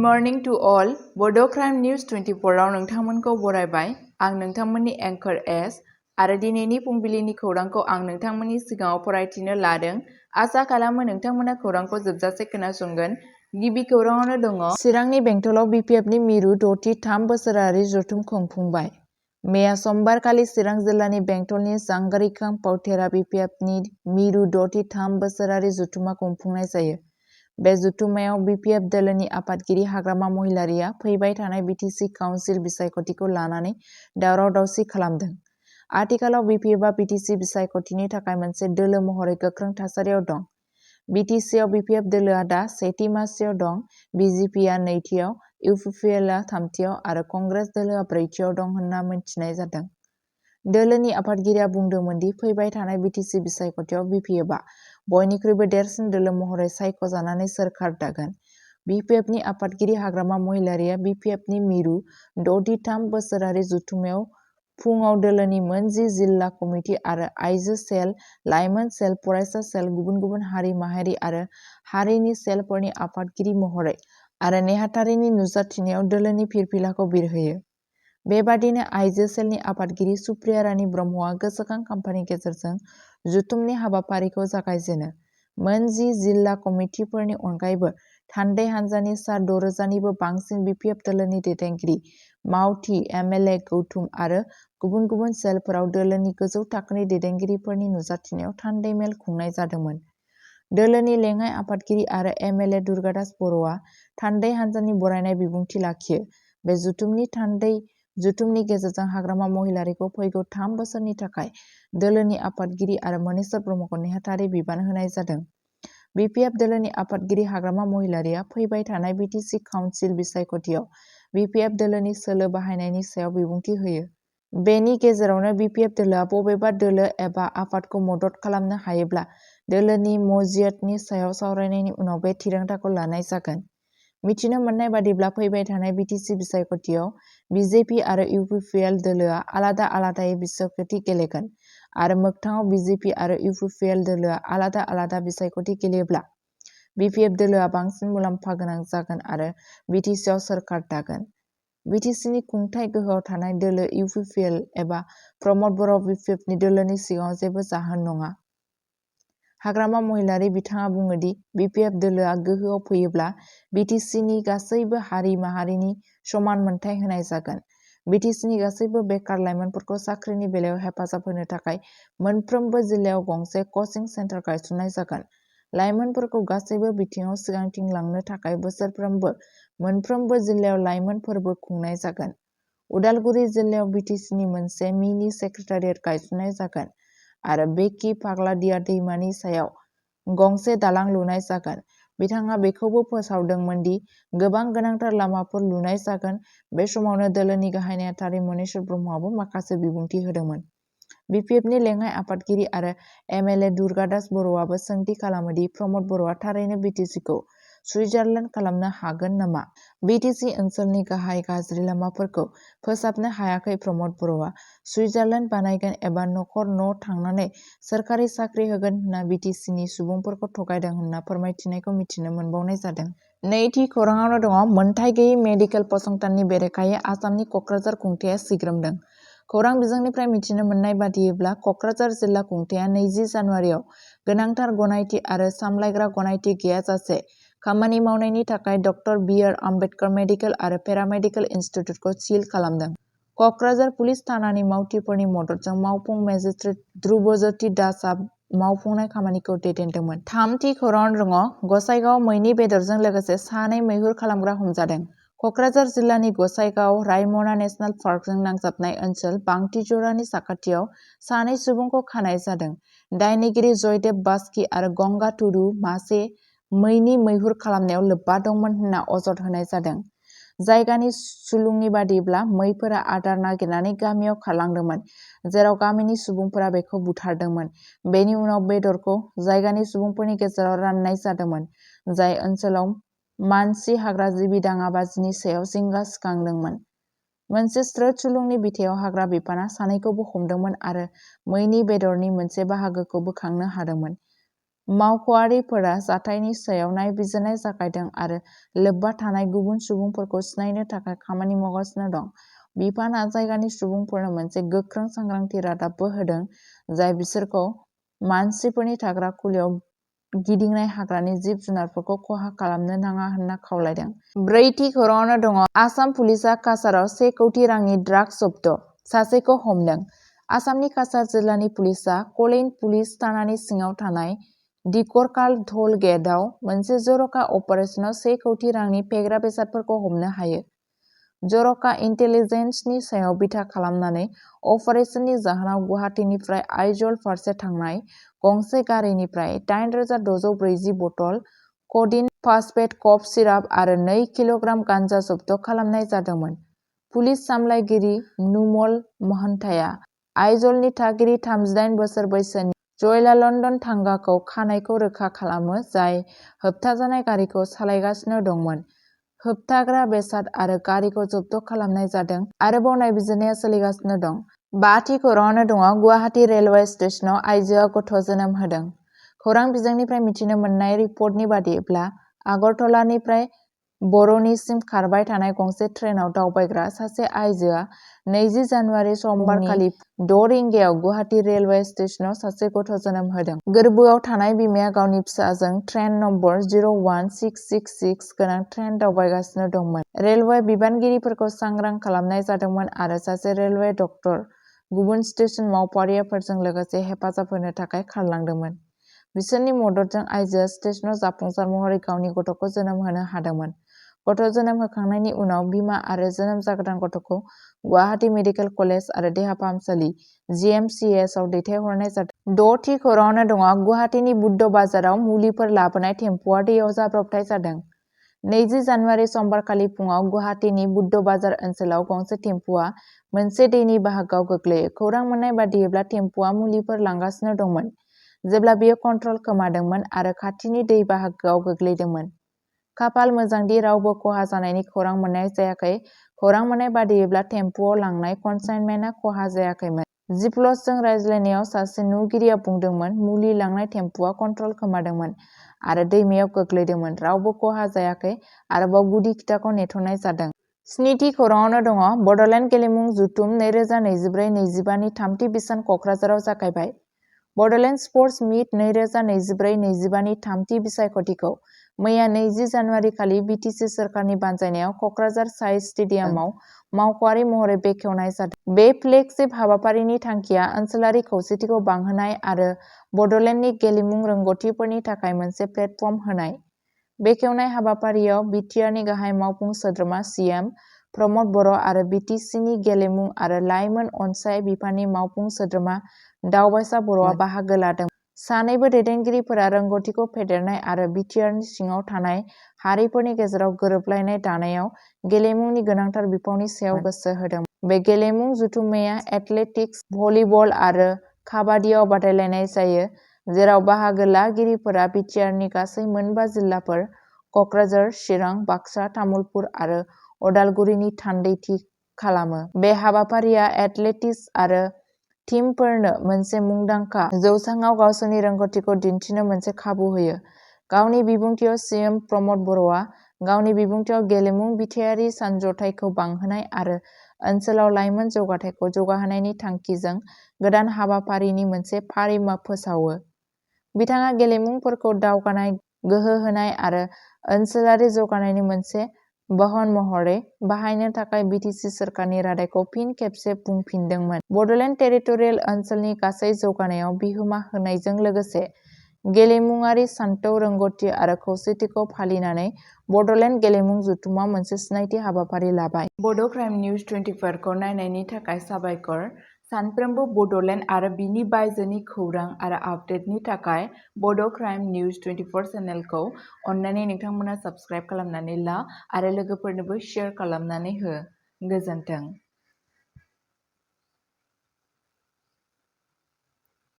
Morning to all बड' crime news 24 आव नोंथांमोनखौ बरायबाय। आं नोंथांमोननि एंकर एस आरो दिनैनि फुंबिलिनि खौरांखौ आं नोंथांमोननि सिगाङाव फरायथिनो लादों। आसा खालामो नोंथांमोना खौरांखौ जोबजासे खोनासंगोन। गिबि खौराङावनो दङ चिरांनि बेंटलाव बिपिएफनि मिरु 63 बोसोरारि जथुम खुंफुंबाय। मेया समबारखालि चिरां जिल्लानि बेंटलनि जांगारिखां पावथेरा बिपिएफनि मिरु 63 बोसोरारि जथुमा खुंफुंनाय जायो। बे जथुम्मायाव बिपिएफ दोलोनि आफादगिरि हाग्रामा महिलारिया फैबाय थानाय बिटिसि काउन्सिल बिसायख'थिखौ लानानै दावराव-दावसि खालामदों। आथिखालाव बिपिएफआ बिटिसि बिसायख'थिनि थाखाय मोनसे दोलो महरै गोख्रों थासारियाव दं। बिटिसिआव बिपिएफ दोलोआ दा सेथि मासियाव दं, बिजेपिआ नैथियाव, इउपिपिएलआ थामथियाव आरो कंग्रेस दोलोआ ब्रैथियाव दं होनना मिथिनाय जादों। दोलोनि आफादगिरिया बुंदोंमोन दि फैबाय थानाय बिटिसि बिसायख'थियाव बिपिएफआ बयनिख्रुइबो देरसिन दोलो महरै सायख'जानानै सोरखार दागोन। बिपिएफनि आफादगिरि हाग्रामा महिलारिया बिपिएफनि मिरु 63 बोसोरारि जथुम्मायाव फुङाव दोलोनि मोन 10 जिल्ला कमिटि आरो आइजो सेल, लाइमोन सेल, फरायसा सेल, गुबुन गुबुन हारि माहारि आरो हारिनि सेलफोरनि आफादगिरि महरै आरो नेहाथारिनि नुजाथिनायाव दोलोनि फिरफिलाखौ बिरहोयो। बेबादिनो आइजो सेलनि आफादगिरि सुप्रिया रानी ब्रह्मआ गोसोखां खाम्फानि गेजेरजों जथुमनि हाबाफारिखौ जागायजेनो। मोन 10 जिल्ला कमिटिफोरनि अनगायैबो थान्दै हान्जानि सा 6,000निबो बांसिन बिपिएफ दोलोनि दैदेनगिरि, मावथि, एमएलए गौथुम आरो गुबुन गुबुन सेलफोराव दोलोनि गोजौ थाखोनि दैदेनगिरिफोरनि नुजाथिनायाव थान्दै मेल खुंनाय जादोंमोन। दोलोनि लेङाइ आफादगिरि आरो एमएलए दुर्गादास बर'आ थान्दै हान्जानि बरायनाय बिबुंथि लाखियो। बे जथुमनि गेजेरजों हाग्रामा महिलारिखौ फैगौ 3 बोसोरनि थाखाय दोलोनि आफादगिरि आरो मनेस्वर ब्रह्मखौ नेहाथारि बिबान होनाय जादों। बिपिएफ दोलोनि आफादगिरि हाग्रामा महिलारिया फैबाय थानाय बिटिसि काउन्सिल बिसायख'थियाव बिपिएफ दोलोनि सोलो बाहायनायनि सायाव बिबुंथि होयो। बेनि गेजेरावनो बिपिएफ दोलोआ बबेबा दोलो एबा आफादखौ मदद खालामनो हायोब्ला दोलोनि मजियातनि सायाव सावरायनायनि उनाव बे थिरांथाखौ लानाय जागोन। मिथिनो मोननाय बादिब्ला फैबाय थानाय बिटिसि बिसायख'थियाव बिजेपि आरो इउपिपिएल दोलोआ आलादा आलादायै बिसायख'थि गेलेगोन आरो मोगथाङाव बिजेपि आरो इउपिपिएल दोलोआ आलादा आलादा बिसायख'थि गेलेयोब्ला बिपिएफ दोलोआ बांसिन मुलाम्फा गोनां जागोन आरो बिटिसिआव सोरखार दागोन। बिटिसिनि खुंथाय गोहोआव थानाय दोलो इउपिपिएल एबा प्रमद बर' बिपिएफनि दोलोनि सिगाङाव जेबो जाहोन नङा। हाग्रामा महिलारि बिथाङा बुङो दि बिपिएफ दोलोआ गोहोआव फैयोब्ला बिटिसिनि गासैबो हारि माहारिनि समान मोनथाय होनाय जागोन। बिटिसिनि गासैबो बेकार लाइमोनफोरखौ साख्रिनि बेलायाव हेफाजाब होनो थाखाय मोनफ्रोमबो जिल्लायाव गंसे कचिं सेन्टार गायसननाय जागोन। लाइमोनफोरखौ गासैबो बिथिङाव सिगांथिं लांनो थाखाय बोसोरफ्रोमबो मोनफ्रोमबो जिल्लायाव लाइमोन फोरबो खुंनाय जागोन। उदालगुरि जिल्लायाव बिटिसिनि मोनसे मिनि सेक्रेटारियेट गायसननाय जागोन आरो बेकि फाग्लादिया दैमानि सायाव गंसे दालां लुनाय जागोन। बिथाङा बेखौबो फोसावदोंमोन दि गोबां गोनांथार लामाफोर लुनाय जागोन। बे समावनो दोलोनि गाहाय नेहाथारि मनेस्वर ब्रह्मआबो माखासे बिबुंथि होदोंमोन। बिपिएफनि लेङाइ आफादगिरि आरो एमएलए दुर्गादास बर'आबो सोंथि खालामो दि प्रमद बर'आ थारैनो बिटिसिखौ सुइजारलेण्ड खालामनो हागोन नामा? बिटिसि ओनसोलनि गाहाय गाज्रि लामाफोरखौ फोसाबनो हायाखै प्रमद बर'आ सुइजारलेण्ड बानायगोन एबा नखर न' थांनानै सोरखारि साख्रि होगोन होनना बिटिसिनि सुबुंफोरखौ थगायदों होनना फोरमायथिनायखौ मिथिनो मोनबावनाय जादों। नैथि खौराङावनो दङ मोनथाय गैयै मेडिकेल फसंथाननि बेरेखायै आसामनि क'क्राझार खुंथाया सिग्रोमदों। खौरां बिजोंनिफ्राय मिथिनो मोननाय बादियैब्ला क'क्राझार जिल्ला खुंथाया 20 जानुवारियाव गोनांथार गनायथि आरो सामलायग्रा गनायथि गैयाजासे खामानि मावनायनि थाखाय डक्टर BR आम्बेडकार मेडिकेल आरो पेरामेडिकेल इनस्टिट्युटखौ सिल खालामदों। क'क्राझार पुलिस थानानि मावथिफोरनि मददजों मावफुं मेजिस्ट्रेट ध्रुबज्योति दासआ मावफुंनाय खामानिखौ दैदेनदोंमोन। थामथि खौराङाव दङ गसाइगावआव मैनि बेदरजों लोगोसे सानै मैहुर खालामग्रा हमजादों। क'क्राझार जिल्लानि गसाइगाव रायमना नेशनेल पार्कजों नांजाबनाय ओनसोल बांथिजरानि साखाथियाव सानै सुबुंखौ खानाय जादों। दायनिगिरि जयदेब बास्की आरो गंगा टुडु मासे मैनि मैहुर खालामनायाव लोब्बा दंमोन होनना अजद होनाय जादों। जायगानि सुलुंनि बादिब्ला मैफोरा आदार नागिरनानै गामियाव खारलांदोंमोन, जेराव गामिनि सुबुंफोरा बेखौ बुथारदोंमोन। बेनि उनाव बेदरखौ जायगानि सुबुंफोरनि गेजेराव राननाय जादोंमोन, जाय ओनसोलाव मानसि हाग्रा जिबि दाङाबाजिनि सायाव जिंगा सिखांदोंमोन। मोनसे स्रोद सुलुंनि बिथायाव हाग्रा बिफाना सानैखौबो हमदोंमोन आरो मैनि बेदरनि मोनसे बाहागोखौ बोखांनो हादोंमोन। मावख'आरिफोरा जाथायनि सायाव नायबिजिरनाय जागायदों आरो लोब्बा थानाय गुबुन सुबुंफोरखौ सिनायनो थाखाय खामानि मावगासिनो दं। बिफानआ जायगानि सुबुंफोरनो मोनसे गोख्रों सांग्रांथि रादाबबो होदों, जाय बिसोरखौ मानसिफोरनि थाग्रा खुलियाव गिदिंनाय हाग्रानि जिब-जुनारफोरखौ खहा खालामनो नाङा होनना खावलायदों। ब्रैथि खौराङावनो दङ आसाम पुलिसआ काछाराव 1 कौटि रांनि ड्राग्स जब्द, सासेखौ हमदों। आसामनि काछार जिल्लानि पुलिसआ क'लेन पुलिस थानानि सिङाव थानाय दिकरखाल ट'ल गेटआव मोनसे जर'खा अपारेसनाव 1 कौटि रांनि फेग्रा बेसादफोरखौ हमनो हायो। जर'खा इन्टेलिजेन्सनि सायाव बिथा खालामनानै अपारेसननि जाहोनाव गुवाहाटीनिफ्राय आइजल फारसे थांनाय गंसे गारिनिफ्राय 8,640 बथल क'डिन फस्फेट कफ सिराप आरो 2 किल'ग्राम गान्जा जब्द खालामनाय जादोंमोन। पुलिस सामलायगिरि नुमल महन्ताया आइजलनि थागिरि 38 बोसोर बैसोनि जयलालन्दन थांगाखौ खानायखौ रोखा खालामो, जाय होबथाजानाय गारिखौ सालायगासिनो दंमोन। होबथाग्रा बेसाद आरो गारिखौ जब्द खालामनाय जादों। आरोबाव नायबिजिरनाया सोलिगासिनो दं। 5थि खौराङावनो दङ गुवाहाटी रेलवे स्टेशनाव आइजोआ गथ' जोनोम होदों। खौरां बिजोंनिफ्राय मिथिनो मोननाय रिपर्टनि बादिब्ला आगरतलानिफ्राय बर'निसिम खारबाय थानाय गंसे ट्रेनाव दावबायग्रा सासे आइजोआ 20 जानुवारि समबारखालि 6 रिंगायाव गुवाहाटी रेलवे स्टेशनाव सासे गथ' जोनोम होदों। गोरबोआव थानाय बिमाया गावनि फिसाजों ट्रेन नम्बर 01666 गोनां ट्रेन दावबायगासिनो दंमोन। रेलवे बिबानगिरिफोरखौ सांग्रां खालामनाय जादोंमोन आरो सासे रेलवे डक्टर गुबुन स्टेशन मावफारियाफोरजों लोगोसे हेफाजाब होनो थाखाय खारलांदोंमोन। बिसोरनि मददजों आइजोआ स्टेशनाव जाफुंसार महरै गावनि गथ'खौ जोनोम होनो हादोंमोन। गथ' जोनोम होखांनायनि उनाव बिमा आरो जोनोम जागोदान गथ'खौ गुवाहाटी मेडिकेल कलेज आरो देहा फाहामसालि (GMCH) आव दैथायहरनाय जादों। 6थि खौराङावनो दङ गुवाहाटीनि बुद्ध बाजाराव मुलिफोर लाबोनाय टेम्प'आ दैयाव जाब्रबथाय जादों। 20 जानुवारि समबारखालि फुङाव गुवाहाटीनि बुद्ध बाजार ओनसोलाव गंसे टेम्प'आ मोनसे दैनि बाहागोआव गोग्लैयो। खौरां मोननाय बादियैब्ला टेम्प'आ मुलिफोर लांगासिनो दंमोन जेब्ला बेयो कन्ट्रल खोमादोंमोन आरो खाथिनि दै बाहागोआव गोग्लैदोंमोन। खाफाल मोजांदि रावबो खहा जानायनि खौरां मोननाय जायाखै। खौरां मोननाय बादियैब्ला टेम्प'आव लांनाय कनसाइनमेन्टआ खहा जायाखैमोन। जिप्लसजों रायज्लायनायाव सासे नुगिरिया बुंदोंमोन मुलि लांनाय टेम्प'आ कन्ट्रल खोमादोंमोन आरो दैमायाव गोग्लैदोंमोन। रावबो खहा जायाखै। आरोबाव गुदि खिथाखौ नेथ'नाय जादों। 7थि खौराङावनो दङ बड'लेण्ड गेलेमु जथुम 2024-25 नि थामथि बिसान क'क्राझाराव जागायबाय। बड'लेण्ड स्पर्टस मिट 2024-25 नि थामथि बिसायख'थिखौ मैया 20 जानुवारि खालि BTC सोरखारनि बानजायनायाव क'क्राझार साइ स्टेडियामाव मावख'आरि महरै बेखेवनाय जादों। बे फ्लेगशिप हाबाफारिनि थांखिया ओनसोलारि खौसेथिखौ बांहोनाय आरो बड'लेण्डनि गेलेमु रोंग'थिफोरनि थाखाय मोनसे प्लेटफर्म होनाय। बेखेवनाय हाबाफारियाव BTRनि गाहाय मावफुं सोद्रोमा CM प्रमद बर' आरो BTCनि गेलेमु आरो लाइमोन अनसाय बिफाननि मावफुं सोद्रोमा दावबायसा बर'आ बाहागो लादों। सानैबो दैदेनगिरिफोरा रोंग'थिखौ फेदेरनाय आरो BTRनि सिङाव थानाय हारिफोरनि गेजेराव गोरोबलायनाय दानायाव गेलेमुनि गोनांथार बिफावनि सायाव गोसो होदों। बे गेलेमु जथुम्माया एथलेटिक्स, भलिबल आरो काबाड्डियाव बादायलायनाय जायो, जेराव बाहागो लागिरिफोरा BTRनि गासै 9 जिल्लाफोर क'क्राझार, चिरां, बाक्सा, तामुलपुर आरो अदालगुरिनि थान्दैथि खालामो। बे हाबाफारिया एथलेटिक्स आरो टीमफोरनो मोनसे मुंदांखा जौसाङाव गावसोरनि रोंग'थिखौ दिन्थिनो मोनसे खाबु होयो। गावनि बिबुंथियाव CM प्रमद बर'आ गावनि बिबुंथियाव गेलेमु बिथायारि सानज'थाइखौ बांहोनाय आरो ओनसोलाव लाइमोन जौगाथायखौ जौगाहोनायनि थांखिजों गोदान हाबाफारिनि मोनसे फारि फोसावो। बिथाङा गेलेमुफोरखौ दावगानाय, गोहो होनाय आरो ओनसोलारि जौगानायनि मोनसे बाहन महरै बाहायनो थाखाय BTC सोरखारनि रादायखौ फिन खेबसे बुंफिनदोंमोन। बड'लेण्ड टेरिटरियेल ओनसोलनि गासै जौगानायाव बिहोमा होनायजों लोगोसे गेलेमुआरि सानथौ, रोंग'थि आरो खौसेथिखौ फालिनानै बड'लेण्ड गेलेमु जथुमआ मोनसे सिनायथि हाबाफारि लाबाय। बड' क्राइम निउज 24 खौ नायनायनि थाखाय साबायखर। सानफ्रोमबो बड'लेण्ड आरो बिनि बायजोनि खौरां आरो आपडेटनि थाखाय बड' क्राइम निउज 24 चेनेलखौ अन्नानै नोंथांमोना साबस्क्राइब खालामनानै ला आरो लोगोफोरनोबो शेयार खालामनानै हो। गोजोन्थों।